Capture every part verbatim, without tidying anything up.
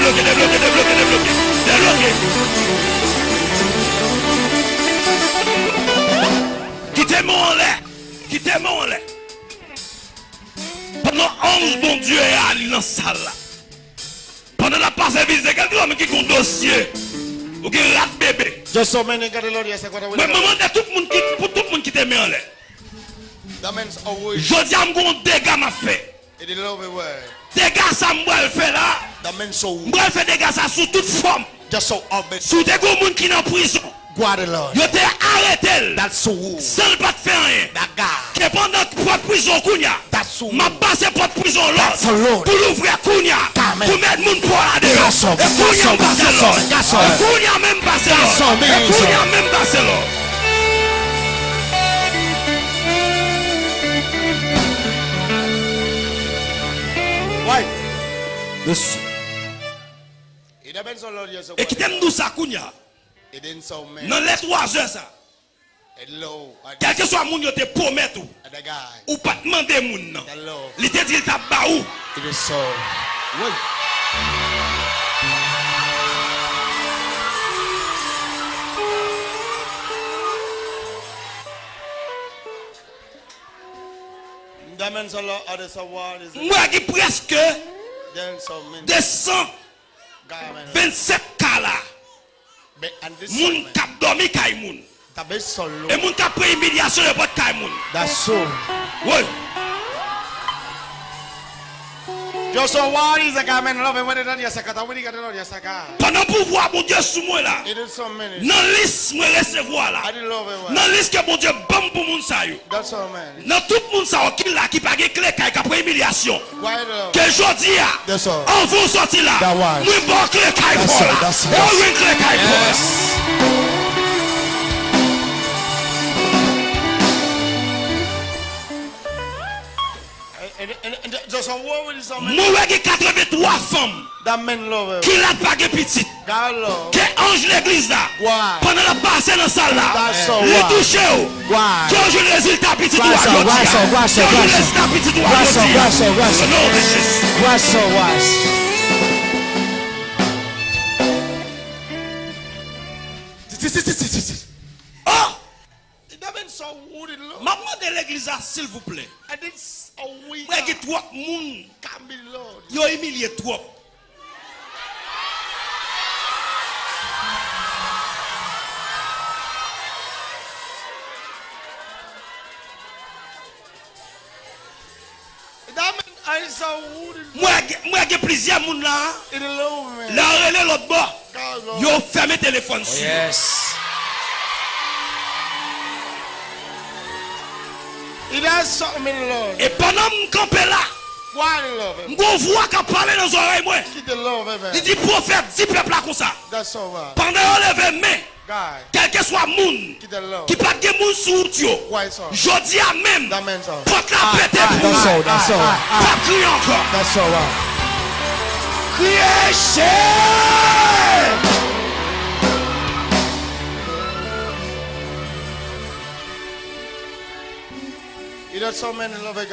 debloke, debloke, debloke, debloke, debloke. Kite men w anlè. Kite men w anlè. Pandan anj Bondye a li nan sal la. Pandan n ap pase vizite kèlke moun ki gen dosye, ou gen rat bebe. Just so many got the Lord, yes, I got the Mwen, mwen mande tout moun ki, pou tout moun kite men anlè. That means a word. Jodi a, m gon dega m ap fè. It is over word. Dega sa m pral fè la, That means so. M pral fè dega sa sou tout fòm. Just so open. Si w te gon moun ki nan prizon, Guard the Lord. Yo te arete l. That's so. San l pa t fè anyen. That God. Ke pandan pòt prizon kounye a, That's so. M ap pase pòt prizon lòd. That's the Lord. Pou l ouvri kounye a. Amen. Pou met moun pa w la deyò. Yes, sir. E kounye a m pase lòd. Yes, sir. E kounye a menm pase lòd. Yes, sir. E kounye a menm pase lòd. Why? Yes. E kite m di w sa kounye a. Nan lè twazè sa, kèlkeswa moun yo te pwomèt ou, ou pa t mande moun nan. Li te di l t ap ba ou. Wi. M wè gen prèske de san vennsèt ka la. Moun k ap dòmi kay moun. E moun k ap pran imilyasyon yo pa t kay moun. Wi. Pandan pouvwa Bondye sou mwen la, nan lis mwen resevwa la, nan lis ke Bondye ban m pou moun sa yo. Nan tout moun sa yo ki la ki pa gen kle kay, k ap pran imilyasyon, ke jodi a, anvan w sòti la, mwen ba w kle kay pa w la. E w jwenn kle kay pa w la. Mwen wè gen katrevenntwa fanm ki la k pa gen pitit. Ke anj legliz la, pandan l ap pase nan sal la, li touche w. Ke w jwenn rezilta pitit ou a jodi a. Ke w jwenn rezilta pitit ou a jodi a. O non de Jezi. Oh! M ap mande legliz la, silvouplè. Mwen gen twòp moun. Yo imilye twòp. Mwen gen, mwen gen plizyè moun la. Lè yo rele lòt bò, yo fèmen telefòn sou yo. E pandan m kanpe la, m gen yon vwa k ap pale nan zòrèy mwen. Li di, pwofèt, di pèp la konsa, pandan yo leve men, kèlkeswa moun ki pa t gen moun sou wout yo, jodi a menm, pòt la pete pou ou. Pa kriye ankò. Kriye, m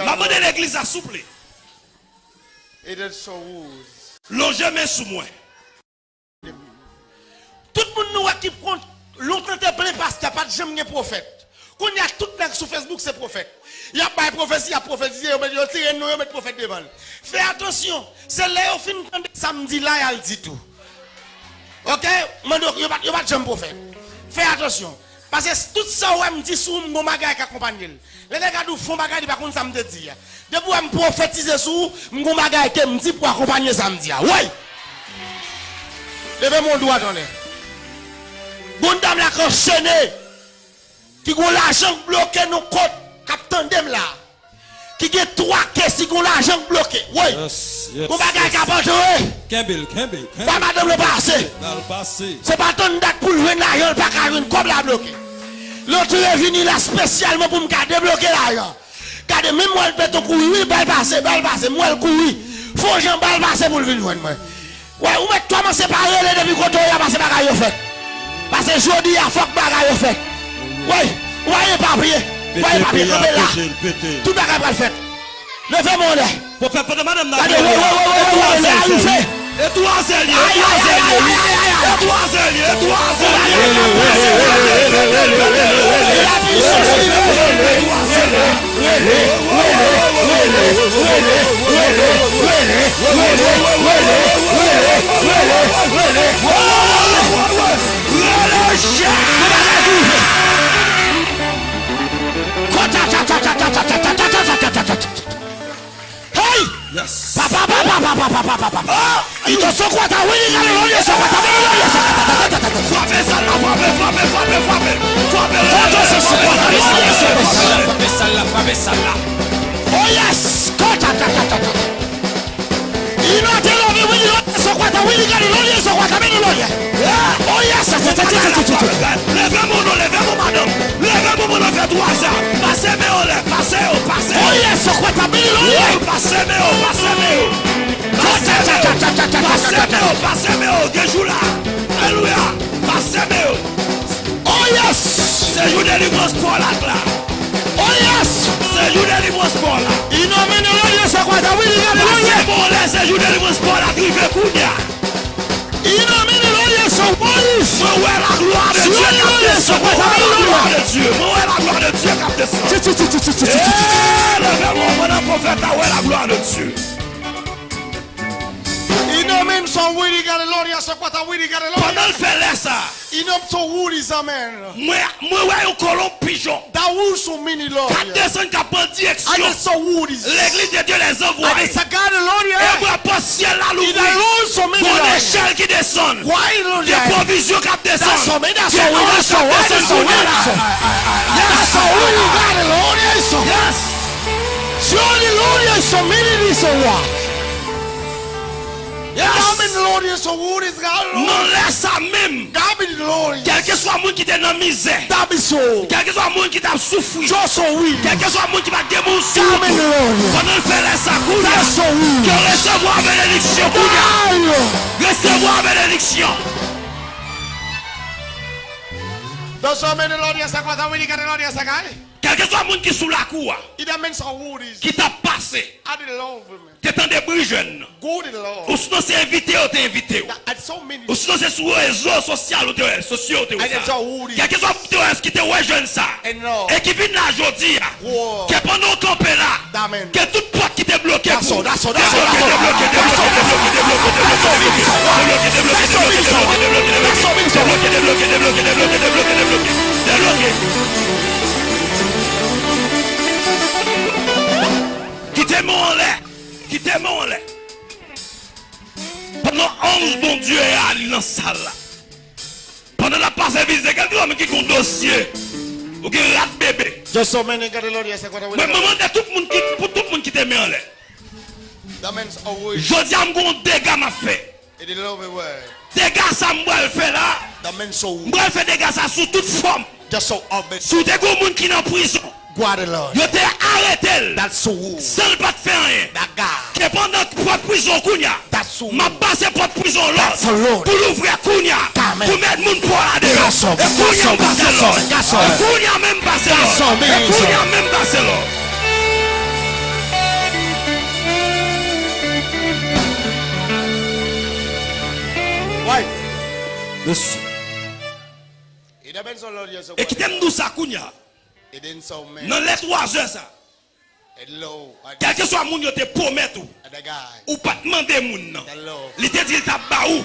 ap mande legliz la, souple. Lonje men sou mwen. Tout moun nou wè ki kont lontan te plen pastè, pa t janm gen pwofèt. Kounye a, tout nèg sou Facebook se pwofèt. Y ap bay pwofesi, y ap pwofetize, yo met, yo tire non, yo met pwofèt devan l. Fè atansyon, se lè yo fin tande sa m di la, y al di tou. Oke? Mande yo, yo pa t, yo pa t janm pwofèt. Fè atansyon. Paske tout sa w wè m di sou ou, m gon bagay k akonpanye l. Lè nèg la di w fon bagay, li pa konn sa m te di a. Depi w wè m pwofetize sou ou, m gon bagay ke m di pou akonpanye sa m di a. Woy! Leve men w dwat anlè. Gon dam la k anchene, ki gon lajan k bloke nan kont, k ap tande m la. Ki gen twa ke si gon lajan k bloke. Woy! Gon bagay k ap antre. Kenbe l, kenbe l, kenbe l. Ba madanm nan pase. Ba l pase. Se pa tann dat pou l jwenn lajan, l pa ka jwenn, kòb la bloke. L antre vini la espesyalman pou m ka debloke lajan. Gade, menm mwen l beton kouri, wi, ba l pase, ba l pase, m wè l kouri. Fon jan ba l pase pou l vin jwenn mwen. Wè, ou mèt kòmanse pa rele depi kote w ye a, pase bagay yo fèt. Pase jodi a, fòk bagay yo fèt. Wè, ou pa gen papye, ou pa gen papye, kanpe la. Tout bagay pral fèt. Leve men w anlè. Pwofèt, pandan madanm nan ap rele a, e twazè l ye, e twazè l ye, e twazè l ye, e twazè l ye, e twazè l ye. Hey! Yes. Pa, pa, pa, pa, pa, pa, pa, pa, pa, pa, pa. Ito sokwata wili kale lolye sokwata wili lolye sokwata. Frape sal la, frape, frape, frape, frape. Frape, frape, frape, frape, frape, frape. Frape sal la, frape sal la. Oh yes! Kota, ta, ta, ta, ta. Ino te love wili lolye sokwata wili kale lolye sokwata meni lolye. Oh yes! Leve moun, leve moun, madanm. Leve moun, moun, fè twazè. Pase men yo lè, pase yo, pase yo. Oh yes! Sokwata meni lolye. Pase men yo, pase men yo. Pase men yo, pase men yo. Gen Jou delivrans pa w la k la. Oh yes! Se jou delivrans pa w la. In nomine Domini, Jesu Kristo, wi, alelouya. Pase bon lè, se jou delivrans pa w la k rive kounye a. In nomine Domini, Jesu Kristo. Mwen wè la glwa de Dye k ap desann. Mwen wè la glwa de Dye. Mwen wè la glwa de Dye k ap desann. Ti, ti, ti, ti, ti, ti, ti, ti, ti. Eh, leve men w pandan pwofèt la wè la glwa de Dye. In nomine Domini, alelouya, Jesu Kristo, wi, alelouya. Pandan l fè lè sa. In nomine Domini, amen. Mwen, mwen wè yon kolonb pijon. That was so many, Lord. K ap desann, k ap pran direksyon. I just saw wood is. Legliz de Dye Lèzanvwaye. I just saw God, Lord, yeah. E mwen pòs syèl la louvri. In the Lord, so many, Lord. Gon nechèl ki desann. Why, Lord, yeah. Gen pwovizyon k ap desann. That's so many, that's so many, that's so many, that's so many. That's so many, God, Lord, yes, so. Yes. Surely, Lord, yes, so many, this so what? Yes. Amen, Lord, yes, so wood is God, Lord. Nan lè sa menm. Kèlkeswa moun ki te nan mizè. Kèlkeswa moun ki t ap soufri. Kèlkeswa moun ki pa t gen moun sou yo tou. Pandan l fè lè sa kounye a. Ke yo resevwa benediksyon kounye a. Resevwa benediksyon. Kèlkeswa moun ki sou lakou a. Ki t ap pase. Te tande bri jèn nan. Ou sinon se envite yo te envite w. Ou sinon se sou rezo sosyal ou te wè, sosyo ou te wè sa. Kèlkeswa moun ki te wè, ki te wè jèn sa. E ki vin la jodi a. Ke pandan w kanpe la. Ke tout pòt ki te bloke pou ou. Debloke, debloke, debloke, debloke, debloke, debloke, debloke, debloke, debloke, debloke. Kite men w anlè. Kite men w anlè. Pandan anj Bondye a li nan sal la. Pandan l ap pase vizite, kèlkeswa moun ki gon dosye, ou gen rat bebe. Mwen, mwen mande tout moun ki, pou tout moun kite men anlè. Jodi a, m gon dega m ap fè. Dega sa m pral fè la, m pral fè dega sa sou tout fòm. Si w te gon moun ki nan prizon, yo te arete l san l pa t fè anyen. Ke pandan pòt prizon kounye a, m ap pase pòt prizon lòd pou l ouvri kounye a, pou met moun pa w la deyò. E kounye a m pase lòd. E kounye a menm m pase lòd. E kounye a menm m pase lòd. E kite m di w sa kounye a. Nan lè twazè sa, kèlkeswa moun yo te pwomèt ou, ou pa t mande moun nan. Li te di l t ap ba ou.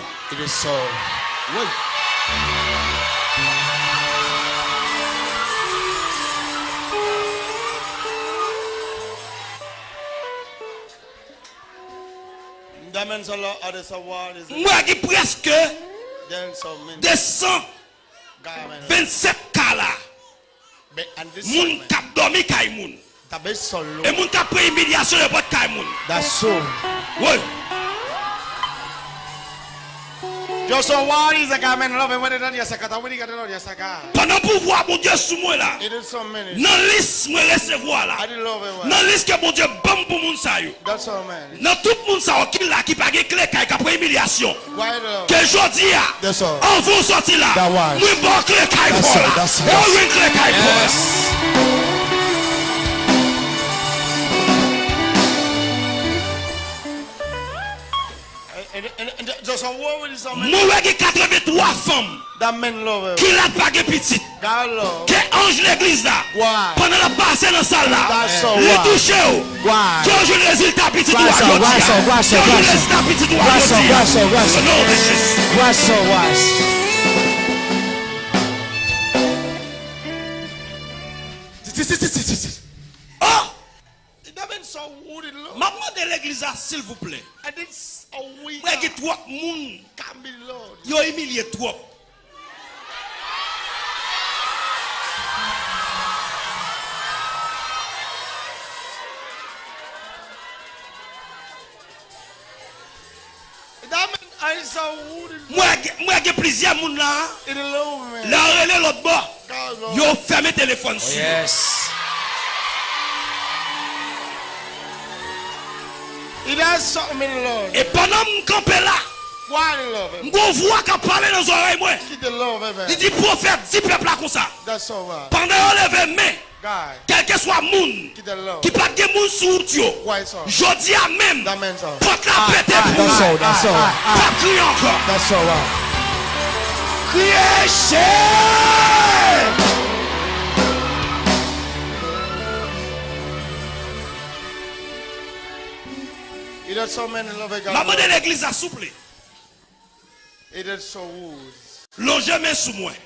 M wè gen prèske de san vennsèt ka la. Moun k ap dòmi kay moun. E moun k ap pran imilyasyon nenpòt kay moun. Wi. Pandan pouvwa Bondye sou mwen la, nan lis mwen resevwa la, nan lis ke Bondye ban m pou moun sa yo, nan tout moun sa yo ki la, ki pa gen kle kay, k ap pran imilyasyon, ke jodi a, anvan w sòti la, mwen ba w kle kay pa w la. E w jwenn kle kay pa w la. Mwen wè gen katrevenntwa fanm ki la, pa gen pitit. Ke anj legliz la, pandan l ap pase nan sal la, li touche w. Ke w jwenn rezilta pitit ou a jodi a. Ke w jwenn rezilta pitit ou a jodi a. O non de Jezi. Oh! M ap mande legliz la, silvouplè. Mwen gen twòp moun. Yo imilye twòp. Mwen gen, mwen gen plizyè moun la. Lè yo rele lòt bò, yo fèmen telefòn sou yo. E pandan m kanpe la, Quiet in love. M gon vwa k ap pale nan zòrèy mwen. Keep the love, amen. Li di, pwofèt, di pèp la konsa. That's all right. Pandan yo leve men, God, kèlkeswa moun, keep the love, ki pa t gen moun sou wout yo, quiet, sir, jodi a menm, that man, sir, pòt la pete pou ou. That's all, that's all. Pa p kriye ankò. That's all right. Kriye, che! It had so many love of God. M ap mande legliz la, souple. It had so woes. Lonje men sou mwen.